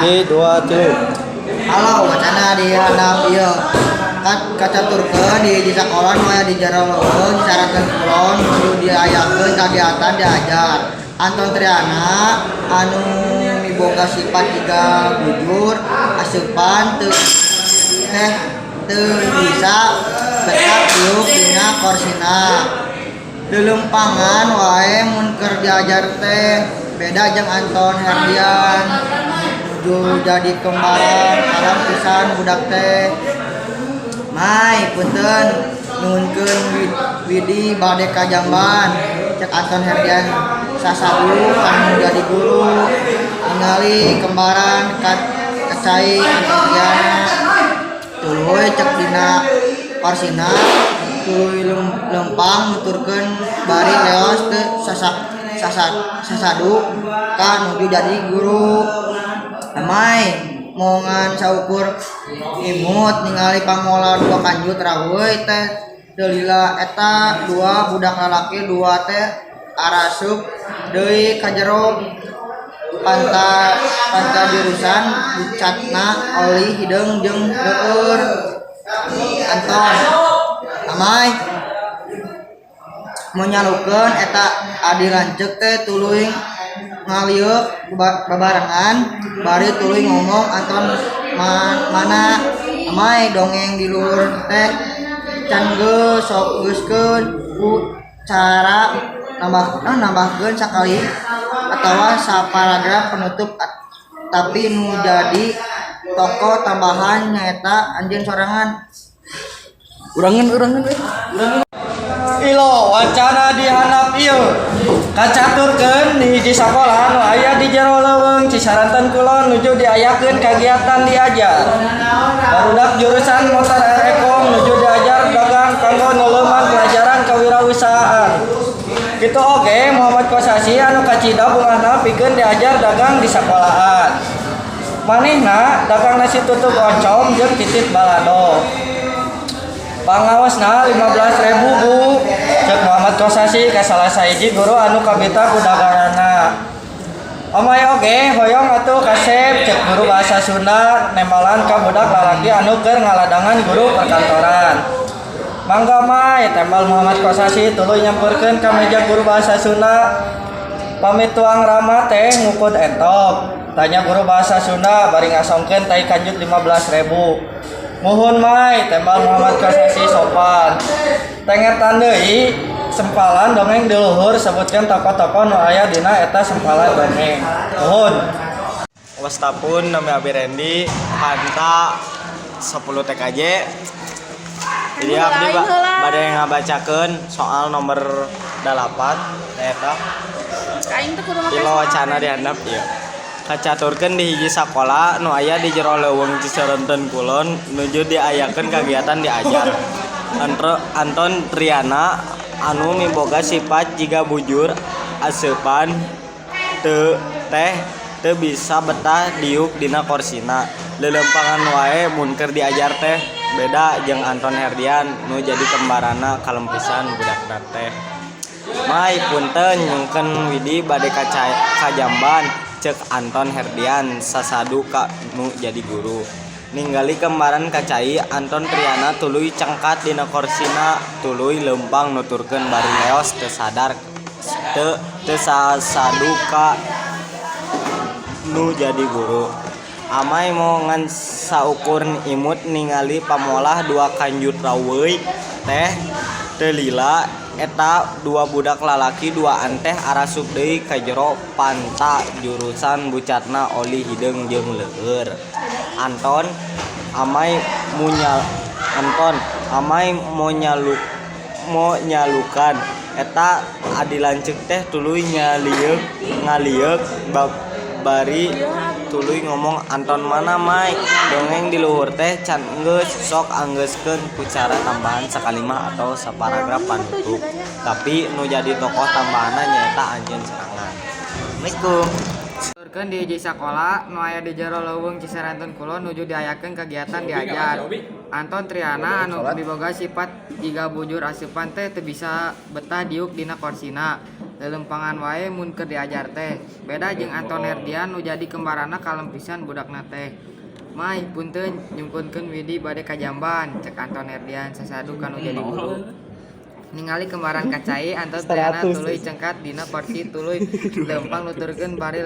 Hiji, dua, tilu. Halo, wacana di handap ieu. Kacaturkeun di hiji sakola nu aya di jero leuweung Cisaranten Kulon nuju diayakeun kagiatan diajar. Anton Triana anu miboga sifat jiga bujur aseupan teu teh teu bisa betah diuk dina korsina. Leuleumpangan wae mun keur diajar teh, beda jeung Anton Herdian nuju jadi kembaran. Kalem pisan budak teh. "Mai, punten nyuhunkeun Widi bade ka jamban," cek Anton Herdian sasadu ka nu jadi guru. Ningali kembaran ka cai Anton Triana tuluy cek dina korsina, tuluy leumpang nuturkeun bari leos teu sasadu ka nuju jadi guru. "Amai, mo ngan saukur imut ningali pamolah dua kanjut raweuy teh teu lila eta dua budak lalaki dua teh arasup deui ka jero panta jurusan bucatna Oli hideung jeung leueur." Anton, amai mo nyalukeun eta adi lanceuk teh tuluy ngalieuk babarengan bari tuluy ngomong, "Anton mana? Amai, dongeng di luhur teh can geus, sok geuskeun ku cara nambahkeun sakali atawa saparagraf penutup, tapi nu jadi tokoh tambahan nyaeta anjeun sorangan." Urangan, urangan, eh. Ilo, wacana di handap ieu. Kacaturkeun di hiji sakola nu aya di jero leuweung Cisaranten Kulon nuju diayakeun kagiatan diajar. Barudak jurusan motor Rekom nuju diajar dagang kanggo neuleuman pelajaran kewirausahaan. Kitu oge Muhammad Kosasi anu kacida bungahna pikeun diajar dagang di sakolahan. Manehna dagang nasi tutuk oncom jeung titit balado. "Pangaosna 15.000, Bu," cek Muhammad Kosasi ka salah sahiji guru anu kabita ku daganganna. "Amai oge hoyong atuh, kasep," cek guru bahasa Sunda nembalan ka budak lalaki anu keur ngaladangan guru perkantoran. "Mangga, Mai," tembal Muhammad Kosasi tuluy nyamperkeun ka meja guru bahasa Sunda. "Pami tuang rama teh ngukud entok?" tanya guru bahasa Sunda bari ngasongkeun tai kanjut 15.000. "Muhun, Mai," tembal Muhammad Kosasi sopan. Tengetan deui sempalan dongeng di luhur, sebutkeun tokoh-tokoh nu aya dina eta sempalan dongeng. Nuhun. Wastapun nami Abi Randy, Panta 10 TKJ. Jadi abdi bade ngabacakeun soal nomor 8 eta. Aing teh kudu make Lima wacana di handap ieu. Kacaturkeun di hiji sakola nu aya di jero leuweung Cisaranten Kulon nuju diayakeun kagiatan diajar. Anton Triana anu miboga sifat jiga bujur aseupan teu teh teu bisa betah diuk dina korsina. Leuleumpangan wae mun keur diajar teh, beda jeung Anton Herdian nu jadi kembaranna. Kalem pisan budakna teh. "Mai, punten nyuhunkeun Widi bade ka jamban," cek Anton Herdian sasadu ka nu jadi guru. Ningali kembaran ka cai Anton Triana tuluy cengkat dina korsina, tuluy leumpang nuturkeun bari leos teu sadar teu teu sasadu ka nu jadi guru. "Amai, mo ngan saukur imut ningali pamolah dua kanjut raweuy teh teu lila eta dua budak lalaki duaan teh arasup deui ka jero panta jurusan bucatna Oli hideung jeung leueur. Anton, amai munyal Anton, amai mo nyalukan eta adi lanceuk teh tuluy ngalieuk bari tuluy ngomong, "Anton mana? Mai, dongeng di luhur teh can geus, sok anggeuskeun ku cara tambahan sakalimah atau saparagraf panutup, tapi nu jadi tokoh tambahanna nyaeta anjeun sorangan." Assalamualaikum. Turkeun di hiji sakola nu aya di jero leuweung Cisaranten Kulon nuju diayakeun kagiatan diajar. Anton Triana anu miboga sifat jiga bujur aseupan teh teu bisa betah diuk dina korsina. Leuleumpangan wae mun keur diajar teh. Beda jeung Anton Herdian nu jadi kembaranna kalem pisan budakna teh. "Mai, punten nyungkunkeun Widi bade ka jamban," cek Anton Herdian sasadu ka nu jadi guru. Ningali kembaran ka cai, Anton Triana tuluy cengkat dina korsi tuluy leumpang nuturkeun bari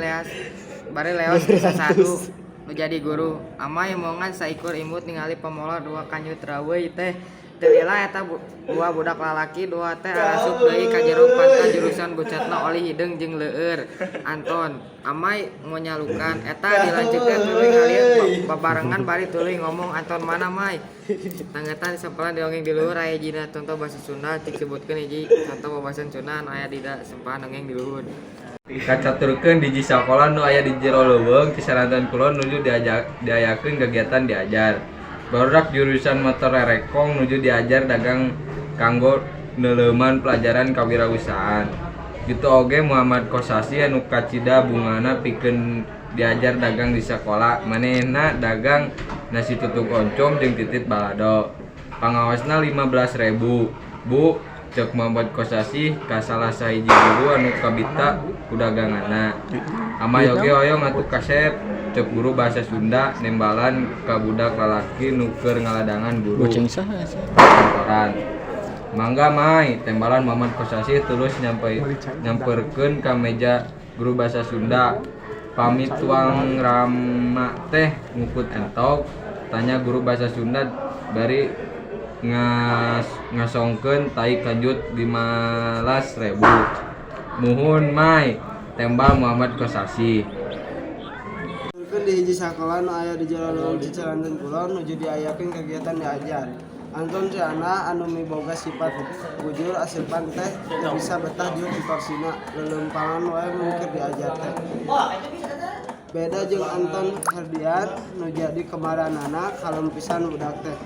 leos ti sasadu nu jadi guru. "Amai moal ngan saukur imut ningali pamolah dua kanjut raweuy teh." Teu lila eta dua budak lalaki dua teh arasup deui ka jero panta jurusan bucatna oli hideung jeung leueur. "Anton, amai moal nyalukan?" Eta dilanceuk teh tuluy ngalieuk babarengan bari tuluy ngomong, "Anton mana, Mai?" Tanggetan sampelan dongeng di luhur aya dina conto basa Sunda. Cik sebutkeun hiji conto babasan Sunda anu aya dina sempalan dongeng di luhur. Kacaturkeun di hiji sakola nu aya di jero leuweung Cisaranten Kulon nuju diayakeun kegiatan diajar. Barudak jurusan motor rerekong nuju diajar dagang kanggo neuleuman pelajaran kawirausahaan. Kitu oge Muhammad Kosasi anu kacida bungahna pikeun diajar dagang di sakola. Manehna dagang nasi tutug oncom jeung titit balado. "Pangaosna 15.000, Bu," cek Muhammad Kosasih ka salah sahiji guru anu kabita ku daganganna. "Amai oge hoyong atuh kasep," cek guru basa Sunda nembalan ka budak lalaki nu keur ngaladangan guru kantoran. "Mangga, Mai," tembalan Muhammad Kosasih terus nyamperkeun ka meja guru basa Sunda. "Pami tuang rama teh ngukut entog?" tanya guru basa Sunda bari ngasongkeun tai kanjut 15.000. "Muhun, Mai," tembal Muhammad Kosasih. Di hiji sakola nu aya di jero leuweung Cicaranten Kulon nuju diayakeun kegiatan diajar. Anton Triana anu miboga sifat bujur aseupan teh teu bisa betah diuk di korsina, leuleumpangan wae mun keur diajar teh. Beda jeung Anton Herdian nu jadi kembaranana kalem pisan budak teh.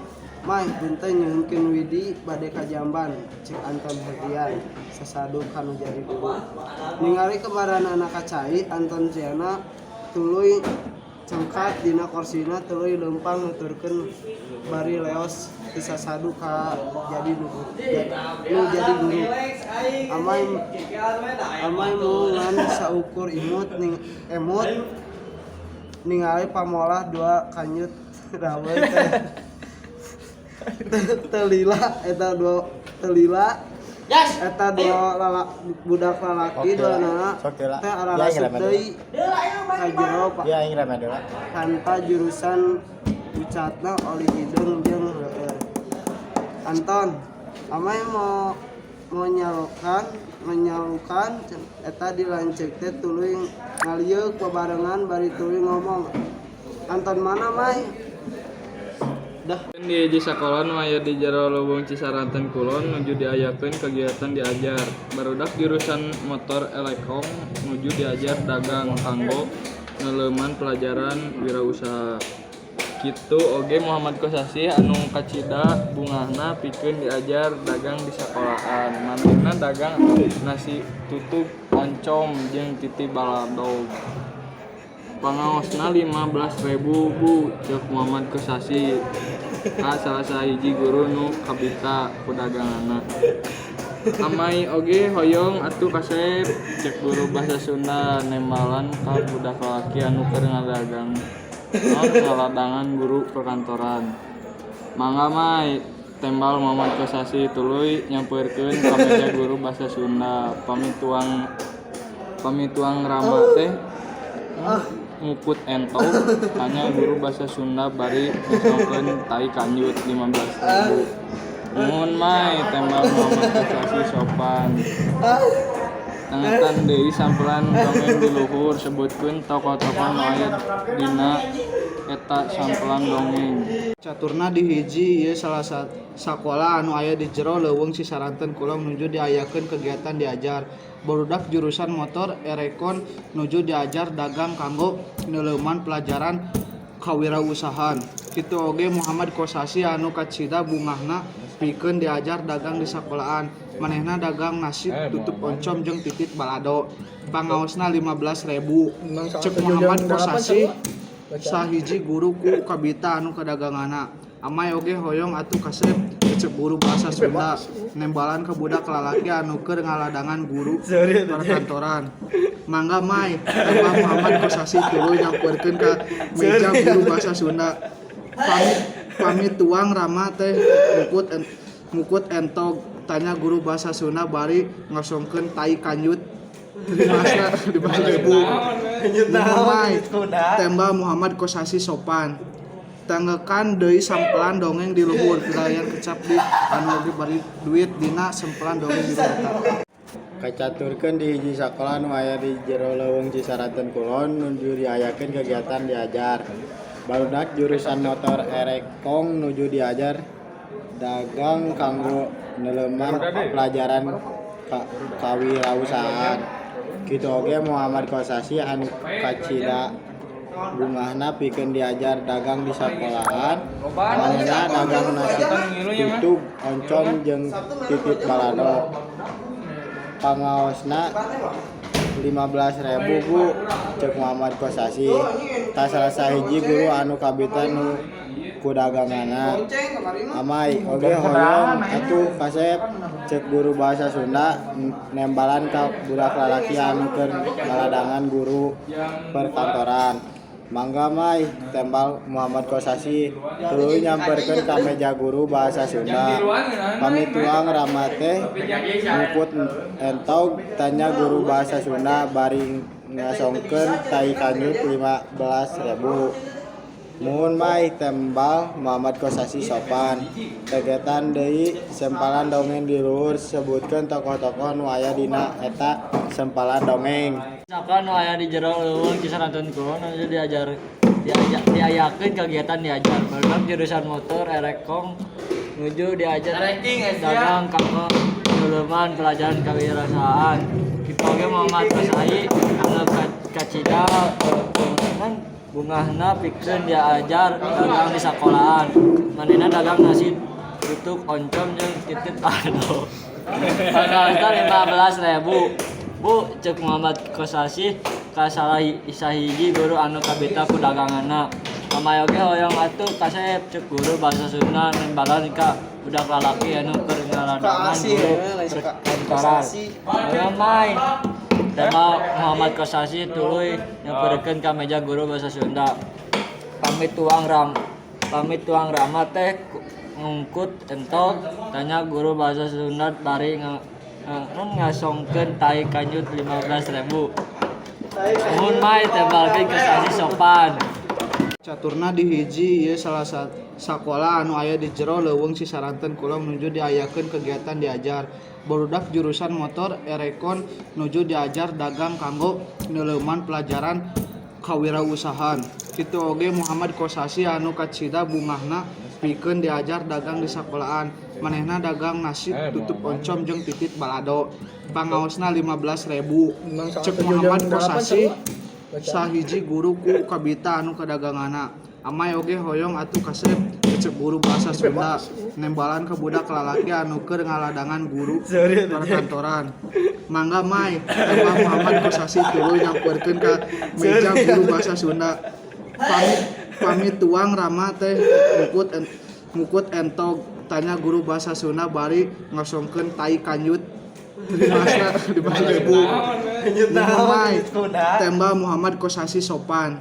"Mai, punten nyuhunkeun Widi bade ka jamban," cek Anton Herdian sasadu ka nu jadi guru. Ningali kembaranana ka cai, Anton Triana tuluy cengkat dina korsina tuluy leumpang nuturkeun bari leos ti sasadu ka jadi nu jadi guru. "Amai moal ngan saukur imut emut ningali pamolah dua kanjut raweuy teh." Teu lila eta dua budak lalaki duanana teh ararasup deui ka jero kanta jurusan bucatna oli hideung jeung leueur. "Anton, amai moal nyalukan?" Eta dilanceuk teh tuluy ngalieuk babarengan bari tuluy ngomong, "Anton mana, Mai?" Dah. Di hiji sakola nu aya di jero leuweung Cisaranten Kulon nuju diayakeun kegiatan diajar. Barudak jurusan motor elekong nuju diajar dagang kanggo neuleuman pelajaran wirausaha. Kitu oge Muhammad Kosasih anu kacida bungahna pikeun diajar dagang di sakolaan. Manehna dagang nasi tutug oncom jeung titi balado. "Pangaosna 15.000, Bu," cek Muhammad Kosasih ka salah sahiji guru nu kabita ku daganganna. "Amai oge hoyong atuh kasep," cek guru basa Sunda nembalan ka budak lalaki anu keur ngaladangan guru perkantoran. "Mangga, Mai," tembal Muhammad Kosasih tuluy nyamperkeun ka meja guru basa Sunda. "Pami tuang rama teh ngukut entog?" tanya guru basa Sunda bari ngasongkeun tai kanjut 15.000. "Muhun, Mai," tembal Muhammad Kosasih sopan. Tanggetan deui sampelan dongeng di luhur. Sebutkeun tokoh-tokoh nu aya dina eta sampelan dongeng. Caturna di hiji ieu salah sakola anu aya di jero leuweung Cisaranten Kulon nuju diayakeun kegiatan diajar. Barudak jurusan motor erekon nuju diajar dagang kanggo neuleuman pelajaran kawirausahaan. Kitu oge Muhammad Kosasih anu kacida bungahna pikeun diajar dagang di sakolaan. Manehna dagang nasi tutug oncom jeung titit balado. "Pangaosna 15.000," cek Muhammad Kosasih sahiji guru ku kabita anu kadaganganna. "Amai oge hoyong atuh kasep," Cek guru bahasa Sunda nembalan ka budak lalaki anu keur ngaladangan guru perkantoran. Mangga, Mai, tambah Muhammad Kosasi tuluy nyamperkeun ka meja guru bahasa Sunda. Pamit pamit tuang Rama teh ngukut entog, tanya guru bahasa Sunda bari ngosongkeun tai kanjut 15.000. Nuhun, Mai, tembal Muhammad Kosasi sopan. Tanggekan deui sampelan dongeng di luhur pilayan kecap di anu oge bari duit dina sempelan dongeng di luhur eta. Kacaturkeun di hiji sakola nu aya di jero leuweung Cisaranten Kulon nuju diayakeun kegiatan diajar. Barudak jurusan motor erekong nuju diajar dagang kanggo neuleuman pelajaran kawirausahaan. Kitu oge Muhammad Kosasi anu kacida bungahna pikeun diajar dagang di sakolahan. Manehna dagang nasi tutug oncom jeung titit balado. "Pangaosna 15.000, Bu," cek Muhammad Kosasi ka salah sahiji guru anu kabita nu ku daganganna. "Amai oge hoyong atuh kasep," cek guru bahasa Sunda nembalan ka budak lalaki anu keur ngaladangan guru perkantoran. "Mangga, Mai," tembal Muhammad Kosasi tuluy nyamperkeun ka meja guru bahasa Sunda. "Pamit tuang Rama teh ngukut entog?" tanya guru bahasa Sunda bari ngasongkeun tai kanjut 15.000. "Muhun, Mai," tembal Muhammad Kosasi sopan. Tegetan deui sempalan dongeng di luhur, sebutkeun tokoh-tokoh nu aya dina eta sempalan dongeng. Misalkan nu aya di jero leuweung Cisaranten Kulon anu diajar diajar diayakeun kegiatan diajar. Barudak jurusan motor erekong nuju diajar dagang kanggo neuleuman pelajaran kewirausahaan. Kitu oge Muhammad Kosasi anu kacida bungahna pikeun diajar dagang di sakolahan. Manehna dagang nasi tutug oncom jeung titit balado. Pangaosna 15.000. "Bu," cek Muhammad Kosasi ka salah sahiji guru anu kabita ku daganganna. "Amai oge hoyong atuh kasep," cek guru bahasa Sunda nembalan ka budak lalaki anu keur ngaladangan guru perkantoran. "Hoyong, Mai," tembal Muhammad Kosasi tuluy nyamperkeun ka meja guru bahasa Sunda. Pamit tuang Rama teh ngungkut entog?" tanya guru bahasa Sunda bari ngasongkeun tai kanjut 15.000. "Nuhun, Mai," tembalkeun Kosasi sopan. Caturna di hiji ieu salah sakola anu aya di jero leuweung Cisaranten Kulon nuju diayakeun kegiatan diajar. Barudak jurusan motor erekon nuju diajar dagang kanggo neuleuman pelajaran kawirausahaan. Kitu oge Muhammad Kosasi anu kacida bungahna pikeun diajar dagang di sakolahan. Manehna dagang nasi tutug oncom jeung titit balado. Pangaosna 15.000. Cek Muhammad Kosasi sahiji guru ku kabita anu kadaganganna. "Amai oge hoyong atuh kasep," cek guru bahasa Sunda nembalan ka budak lalaki anu keur ngaladangan guru perkantoran. "Mangga, Mai," tambah Muhammad Kosasi tuluy nyamperkeun ka meja guru bahasa Sunda. Pamit pamit tuang Rama teh ngukut entog?" tanya guru bahasa Sunda bari ngosongkeun tai kanjut 15.000. "Nuhun, Mai," tembal Muhammad Kosasi sopan.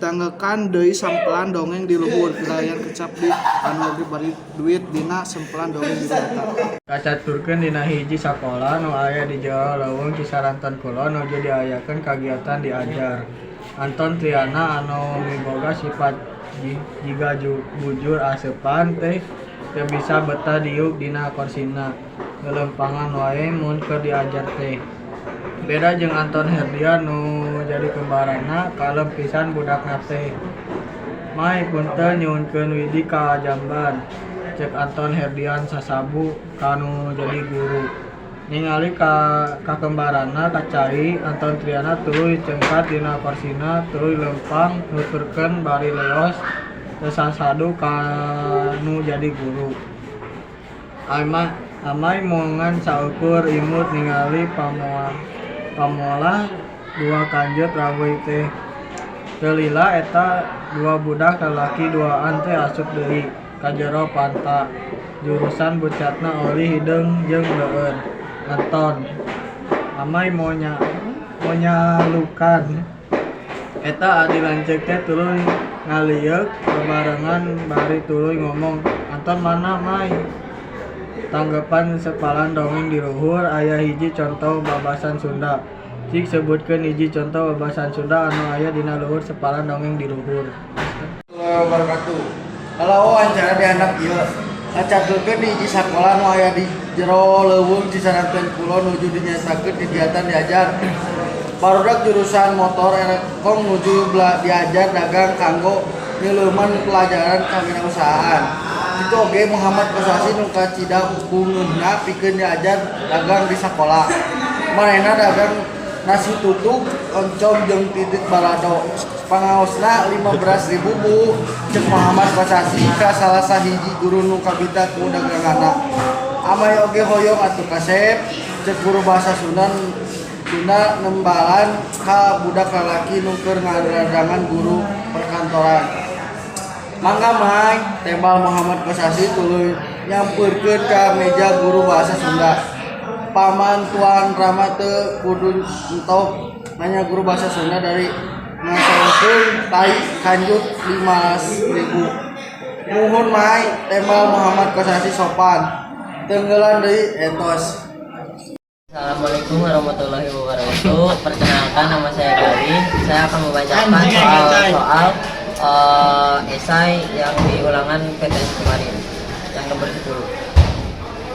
Tanggekan deui sampelan dongeng di luhur pilayan kecap di anu oge bari duit dina sempelan dongeng di luhur eta. Kacaturkeun dina hiji sakola nu aya di jero leuweung Cisaranten Kulon nuju diayakeun kagiatan diajar. Anton Triana anu miboga sifat jiga bujur aseupan teh teu bisa betah diuk dina korsina. Leuleumpangan wae mun keur diajar teh. Beda jeung Anton Herdian nu jadi kembaranna, kalem pisan budakna teh. "Mai, punten nyuhunkeun Widi ka jamban," cek Anton Herdian sasabu ka nu jadi guru. Ningali kakembaranna ka cai, Anton Triana tuluy cengkat dina korsina tuluy leumpang nuturkeun bari leos teu sasadu ka nu jadi guru. Amai mongan saukur imut ningali pamolah dua kanjut raweuy teh. Teu lila eta dua budak lalaki duaan teh asup deui. Ka jero panta. Jurusan bucatna oli hideung jeung leueur. Anton. Amai mo nyalukan. Eta adi lanceuk teh tuluy ngalieuk bebarengan bari tuluy ngomong, "Anton mana, Mai?" Tanggepan sepalan dongeng di luhur aya hiji conto babasan Sunda. Cik sebutkeun hiji conto babasan Sunda anu aya dina luhur sepalan dongeng di luhur. Wabarakatuh. Kalau wawancara di anak ieu ngacaturkeun di hiji sakola nu aya di jero leuweung Cisaranten Kulon nuju dinyatakeun kegiatan diajar. Barudak jurusan motor elekong nuju diajar dagang kanggo nyeleuman pelajaran kawirausahaan. Kitu oge Muhammad Kosasi nu kacida bungeuna pikeun diajar dagang di sakola. Manehna dagang nasi tutug, oncom jeung titik balado. Pangaosna 15.000, Bu, cek Muhammad Kosasi ka salah sahiji guru nu kabita ku daganganna. Amai oge hoyong atuh kasep, cek guru bahasa Sunda nembalan ka budak lalaki nu keur ngadadangan guru perkantoran. Mangga, Mai, tembal Muhammad Kosasi tuluy nyampeurkeun ka meja guru bahasa Sunda. Pamantuan Rama teu kudu entog nanya guru bahasa Sunda dari ngasongkeun tai kanjut 15.000. Muhun, Mai, tembal Muhammad Kosasi sopan. Tenggelan deui entos. Assalamualaikum warahmatullahi wabarakatuh. Perkenalkan, nama saya Gali. Saya akan membacakan soal-soal esai yang di ulangan PTS kemarin yang nomor 10.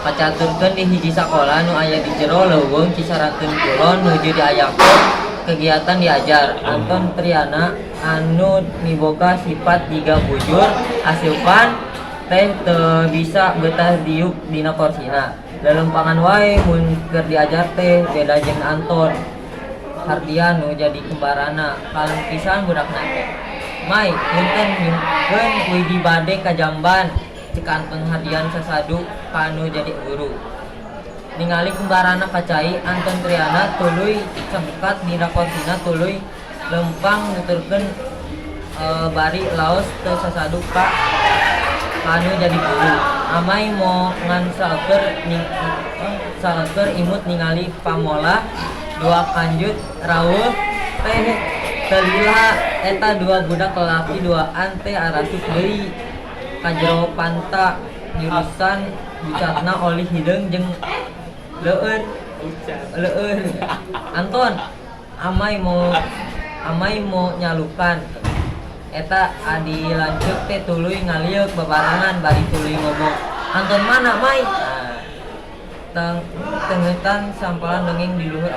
Kacaturkeun di hiji sakola nu aya di jero leuweung Cisaranten Kulon nuju diayakeun kegiatan diajar. Anton Triana anu miboga sifat jiga bujur asupan teh teu bisa betah diuk dina korsina. Lelempangan wae mun keur diajar teh, beda jeung Anton Hardian nu jadi kembarana, kalem pisan budakna teh. Mai, punten, nyungkeun widi bade ka jamban, cek Anton Hardian sasadu ka anu jadi guru. Ningali kembarana ka cai, Anton Triana tuluy cengkat dina korsina, tuluy lempang nuturkeun bari laos teu sasadu ka anu jadi guru. Amai mo ngan saeueur imut ningali pamolah dua kanjut rawuh teh teu lila. Eta dua budak lalaki duaan teh arasup deui ka jero panta. Jurusan bucatna oli hideung jeung leueur leueur. Anton. Amai mo nyalukan. Eta adi lanceuk teh tuluy ngalieuk babarengan bari tuluy ngomong, "Anton mana, Mai?" Nah, tengeutan sampalan dongeng di luhur.